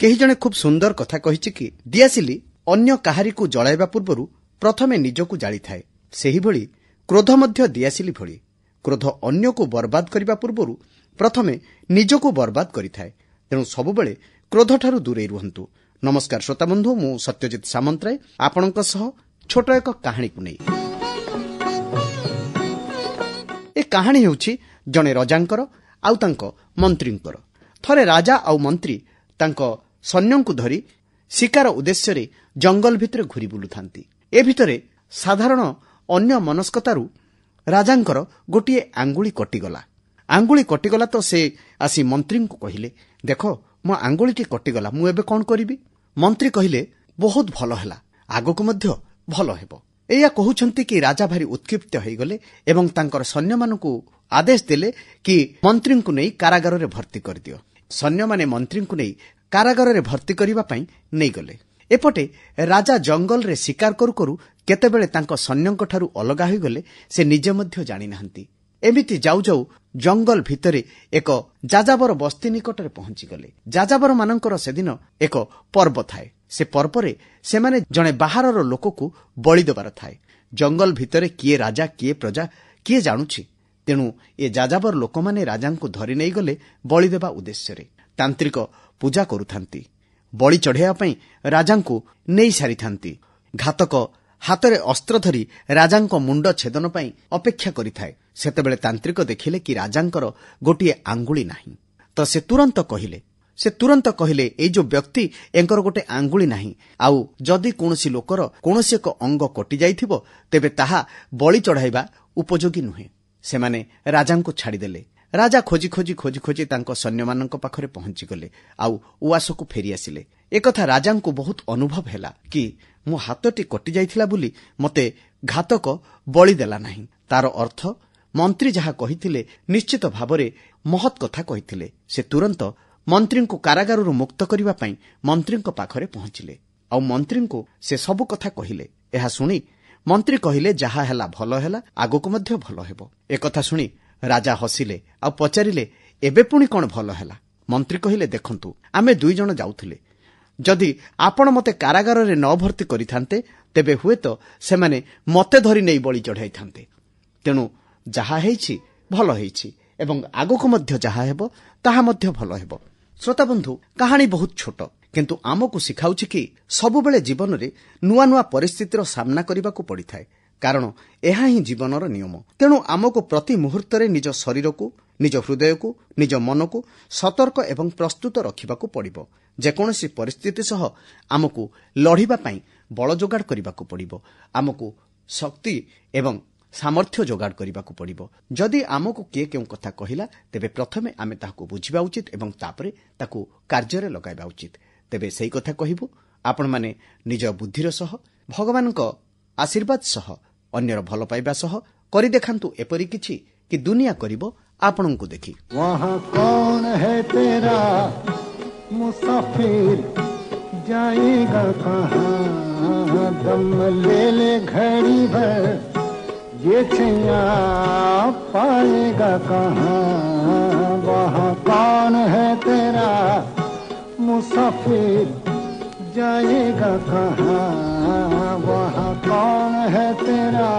କେହି ଜଣେ ଖୁବ୍ ସୁନ୍ଦର କଥା କହିଛି କି ଦିଆସିଲି ଅନ୍ୟ କାହାରିକୁ ଜଳାଇବା ପୂର୍ବରୁ ପ୍ରଥମେ ନିଜକୁ ଜାଳିଥାଏ। ସେହିଭଳି କ୍ରୋଧ ମଧ୍ୟ ଦିଆସିଲି ଭଳି। କ୍ରୋଧ ଅନ୍ୟକୁ ବର୍ବାଦ କରିବା ପୂର୍ବରୁ ପ୍ରଥମେ ନିଜକୁ ବର୍ବାଦ କରିଥାଏ। ତେଣୁ ସବୁବେଳେ କ୍ରୋଧଠାରୁ ଦୂରେଇ ରୁହନ୍ତୁ। ନମସ୍କାର ଶ୍ରୋତାବନ୍ଧୁ, ମୁଁ ସତ୍ୟଜିତ ସାମନ୍ତରାୟ ଆପଣଙ୍କ ସହ ଛୋଟ ଏକ କାହାଣୀକୁ ନେଇ। ଏ କାହାଣୀ ହେଉଛି ଜଣେ ରଜାଙ୍କର ଆଉ ତାଙ୍କ ମନ୍ତ୍ରୀଙ୍କର। ଥରେ ରାଜା ଆଉ ମନ୍ତ୍ରୀ ତାଙ୍କ ସୈନ୍ୟଙ୍କୁ ଧରି ଶିକାର ଉଦ୍ଦେଶ୍ୟରେ ଜଙ୍ଗଲ ଭିତରେ ଘୁରି ବୁଲୁଥାନ୍ତି। ଏ ଭିତରେ ସାଧାରଣ ଅନ୍ୟ ମନସ୍କତାରୁ ରାଜାଙ୍କର ଗୋଟିଏ ଆଙ୍ଗୁଳି କଟିଗଲା। ଆଙ୍ଗୁଳି କଟିଗଲା ତ ସେ ଆସି ମନ୍ତ୍ରୀଙ୍କୁ କହିଲେ, ଦେଖ ମୋ ଆଙ୍ଗୁଳିଟି କଟିଗଲା, ମୁଁ ଏବେ କଣ କରିବି? ମନ୍ତ୍ରୀ କହିଲେ, ବହୁତ ଭଲ ହେଲା, ଆଗକୁ ମଧ୍ୟ ଭଲ ହେବ। ଏଇଆ କହୁଛନ୍ତି କି ରାଜା ଭାରି ଉତ୍କ୍ଷିପ୍ତ ହୋଇଗଲେ ଏବଂ ତାଙ୍କର ସୈନ୍ୟମାନଙ୍କୁ ଆଦେଶ ଦେଲେ କି ମନ୍ତ୍ରୀଙ୍କୁ ନେଇ କାରାଗାରରେ ଭର୍ତ୍ତି କରିଦିଅ। ସୈନ୍ୟମାନେ ମନ୍ତ୍ରୀଙ୍କୁ ନେଇ କାରାଗାରରେ ଭର୍ତ୍ତି କରିବା ପାଇଁ ନେଇଗଲେ। ଏପଟେ ରାଜା ଜଙ୍ଗଲରେ ଶିକାର କରୁ କରୁ କେତେବେଳେ ତାଙ୍କ ସୈନ୍ୟଙ୍କଠାରୁ ଅଲଗା ହୋଇଗଲେ ସେ ନିଜେ ମଧ୍ୟ ଜାଣିନାହାନ୍ତି। ଏମିତି ଯାଉ ଯାଉ ଜଙ୍ଗଲ ଭିତରେ ଏକ ଯାଯାବର ବସ୍ତି ନିକଟରେ ପହଞ୍ଚିଗଲେ। ଯାଯାବରମାନଙ୍କର ସେଦିନ ଏକ ପର୍ବ ଥାଏ। ସେ ପର୍ବରେ ସେମାନେ ଜଣେ ବାହାରର ଲୋକକୁ ବଳି ଦେବାର ଥାଏ। ଜଙ୍ଗଲ ଭିତରେ କିଏ ରାଜା କିଏ ପ୍ରଜା କିଏ ଜାଣୁଛି? ତେଣୁ ଏ ଯାଯାବର ଲୋକମାନେ ରାଜାଙ୍କୁ ଧରି ନେଇଗଲେ ବଳି ଦେବା ଉଦ୍ଦେଶ୍ୟରେ। ତାନ୍ତ୍ରିକ ପୂଜା କରୁଥାନ୍ତି, ବଳି ଚଢ଼ାଇବା ପାଇଁ ରାଜାଙ୍କୁ ନେଇ ସାରିଥାନ୍ତି। ଘାତକ ହାତରେ ଅସ୍ତ୍ର ଧରି ରାଜାଙ୍କ ମୁଣ୍ଡ ଛେଦନ ପାଇଁ ଅପେକ୍ଷା କରିଥାଏ। ସେତେବେଳେ ତାନ୍ତ୍ରିକ ଦେଖିଲେ କି ରାଜାଙ୍କର ଗୋଟିଏ ଆଙ୍ଗୁଳି ନାହିଁ। ତ ସେ ତୁରନ୍ତ କହିଲେ, ଏଇ ଯୋଉ ବ୍ୟକ୍ତି ଏଙ୍କର ଗୋଟେ ଆଙ୍ଗୁଳି ନାହିଁ, ଆଉ ଯଦି କୌଣସି ଲୋକର କୌଣସି ଏକ ଅଙ୍ଗ କଟି ଯାଇଥିବ ତେବେ ତାହା ବଳି ଚଢ଼ାଇବା ଉପଯୋଗୀ ନୁହେଁ। ସେମାନେ ରାଜାଙ୍କୁ ଛାଡ଼ିଦେଲେ। ରାଜା ଖୋଜି ଖୋଜି ଖୋଜି ଖୋଜି ତାଙ୍କ ସୈନ୍ୟମାନଙ୍କ ପାଖରେ ପହଞ୍ଚିଗଲେ ଆଉ ଉଆସକୁ ଫେରିଆସିଲେ। ଏକଥା ରାଜାଙ୍କୁ ବହୁତ ଅନୁଭବ ହେଲା କି ମୋ ହାତଟି କଟି ଯାଇଥିଲା ବୋଲି ମୋତେ ଘାତକ ବଳି ଦେଲା ନାହିଁ। ତାର ଅର୍ଥ ମନ୍ତ୍ରୀ ଯାହା କହିଥିଲେ ନିଶ୍ଚିତ ଭାବରେ ମହତ୍ କଥା କହିଥିଲେ। ସେ ତୁରନ୍ତ ମନ୍ତ୍ରୀଙ୍କୁ କାରାଗାରରୁ ମୁକ୍ତ କରିବା ପାଇଁ ମନ୍ତ୍ରୀଙ୍କ ପାଖରେ ପହଞ୍ଚିଲେ ଆଉ ମନ୍ତ୍ରୀଙ୍କୁ ସେ ସବୁ କଥା କହିଲେ। ଏହା ଶୁଣି ମନ୍ତ୍ରୀ କହିଲେ, ଯାହା ହେଲା ଭଲ ହେଲା, ଆଗକୁ ମଧ୍ୟ ଭଲ ହେବ। ଏକଥା ଶୁଣି ରାଜା ହସିଲେ ଆଉ ପଚାରିଲେ, ଏବେ ପୁଣି କଣ ଭଲ ହେଲା? ମନ୍ତ୍ରୀ କହିଲେ, ଦେଖନ୍ତୁ ଆମେ ଦୁଇ ଜଣ ଯାଉଥିଲେ, ଯଦି ଆପଣ ମୋତେ କାରାଗାରରେ ନ ଭର୍ତ୍ତି କରିଥାନ୍ତେ ତେବେ ହୁଏତ ସେମାନେ ମୋତେ ଧରି ନେଇ ବଳି ଚଢ଼ାଇଥାନ୍ତେ। ତେଣୁ ଯାହା ହେଇଛି ଭଲ ହେଇଛି ଏବଂ ଆଗକୁ ମଧ୍ୟ ଯାହା ହେବ ତାହା ମଧ୍ୟ ଭଲ ହେବ। ଶ୍ରୋତାବନ୍ଧୁ, କାହାଣୀ ବହୁତ ଛୋଟ, କିନ୍ତୁ ଆମକୁ ଶିଖାଉଛି କି ସବୁବେଳେ ଜୀବନରେ ନୂଆ ନୂଆ ପରିସ୍ଥିତିର ସାମ୍ନା କରିବାକୁ ପଡ଼ିଥାଏ, କାରଣ ଏହା ହିଁ ଜୀବନର ନିୟମ। ତେଣୁ ଆମକୁ ପ୍ରତି ମୁହୂର୍ତ୍ତରେ ନିଜ ଶରୀରକୁ, ନିଜ ହୃଦୟକୁ, ନିଜ ମନକୁ ସତର୍କ ଏବଂ ପ୍ରସ୍ତୁତ ରଖିବାକୁ ପଡ଼ିବ। ଯେକୌଣସି ପରିସ୍ଥିତି ସହ ଆମକୁ ଲଢ଼ିବା ପାଇଁ ବଳ ଯୋଗାଡ଼ କରିବାକୁ ପଡ଼ିବ, ଆମକୁ ଶକ୍ତି ଏବଂ ସାମର୍ଥ୍ୟ ଯୋଗାଡ଼ କରିବାକୁ ପଡ଼ିବ। ଯଦି ଆମକୁ କିଏ କେଉଁ କଥା କହିଲା ତେବେ ପ୍ରଥମେ ଆମେ ତାହାକୁ ବୁଝିବା ଉଚିତ ଏବଂ ତାପରେ ତାକୁ କାର୍ଯ୍ୟରେ ଲଗାଇବା ଉଚିତ। ତେବେ ସେଇ କଥା କହିବୁ, ଆପଣମାନେ ନିଜ ବୁଦ୍ଧିର ସହ, ଭଗବାନଙ୍କ ଆଶୀର୍ବାଦ ସହ, ଅନ୍ୟର ଭଲ ପାଇବା ସହ କରି ଦେଖାନ୍ତୁ ଏପରି କିଛି କି ଦୁନିଆ କରିବ ଆପଣଙ୍କୁ ଦେଖି। वहाँ कौन है तेरा मुसाफिर, जाएगा कहाँ, दम ले ले घड़ी भर, ये छैया पाएगा कहाँ। वहाँ कौन है तेरा मुसाफिर, जाएगा कहाँ, वहाँ कौन है तेरा।